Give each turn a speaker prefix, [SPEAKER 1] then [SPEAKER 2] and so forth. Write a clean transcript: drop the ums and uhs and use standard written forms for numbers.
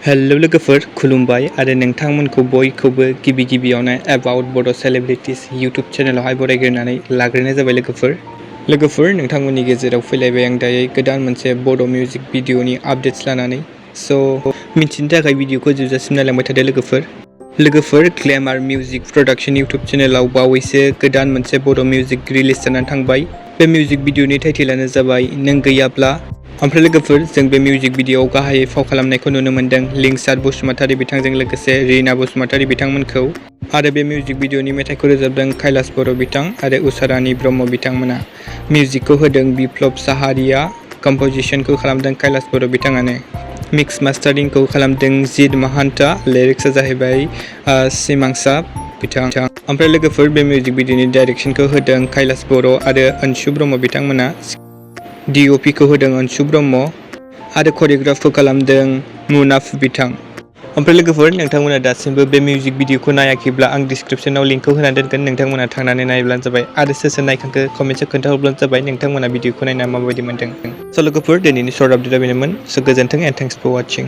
[SPEAKER 1] Hello लोगोफोर खुलुमबाय आरो नोंथांमोनखौ बयखौबो गिबियावनो एबाउट बड' सेलिब्रिटिस यूट्यूब चेनेलावहाय बरायग्रोनानै लाग्रोनाय जाबाय लोगोफोर नोंथांमोननि गेजेराव फैलायबाय आं दायो गोदान मोनसे बड' मिउजिक भिडिअनि आपडेट्स लानानै मिथिनो थाखाय भिडिअखौ जोबजासिम नायलांबाय थादो लोगोफोर ग्लेमार मिउजिक प्रडाक्शन यूट्यूब चेनेलाव बावैसो गोदान मोनसे बड' मिउजिक रिलिज जानानै थांबाय। बे मिउजिक भिडिअनि टाइटेलानो जाबाय नों गैयाब्ला। ओमफ्राय लोगोफोर जों बे मिउजिक भिडिअआव गाहायै फाव खालामनायखौ नुनो मोन्दों लिंसार बसुमतारी बिथांजों लोगोसे रीना बसुमतारी बिथांमोनखौ आरो बे मिउजिक भिडिअनि मेथाइखौ रोजाबदों कैलाश बर' बिथां आरो उषारानी ब्रह्म बिथांमोना। मिउजिकखौ होदों बिप्लब साहारिया, कम्प'जिशनखौ खालामदों कैलाश बर' बिथाङानो, मिक्स मास्टारिंखौ खालामदों जिद महान्ता, लिरिक्सआ जाहैबाय सिमांसा बिथां। ओमफ्राय लोगोफोर बे मिउजिक भिडिअनि डाइरेक्शनखौ होदों कैलाश बर' आरो अंशु ब्रह्म बिथांमोना। DOPखौ होदों अंशु ब्रह्म आरो करिय'ग्राफखौ खालामदों मुनाफ बिथां। ओमफ्राय लोगोफोर नोंथांमोना दासिमबो बे मिउजिक भिडिअखौ नायाखैब्ला आं डिसक्रिपसनाव लिंकखौ होना दोनगोन, नोंथांमोना थांनानै नायब्लानो जाबाय आरो सोर नायखांखो कमेन्टआव खोन्थाहरब्लानो जाबाय नोंथांमोना भिडिअखौ नायना माबायदि मोनदों। लोगोफोर दिनैनि सर्ट आपडेटआ बेनोमोन। गोजोन्थों एन्ड थेंक्स फर वाचिं।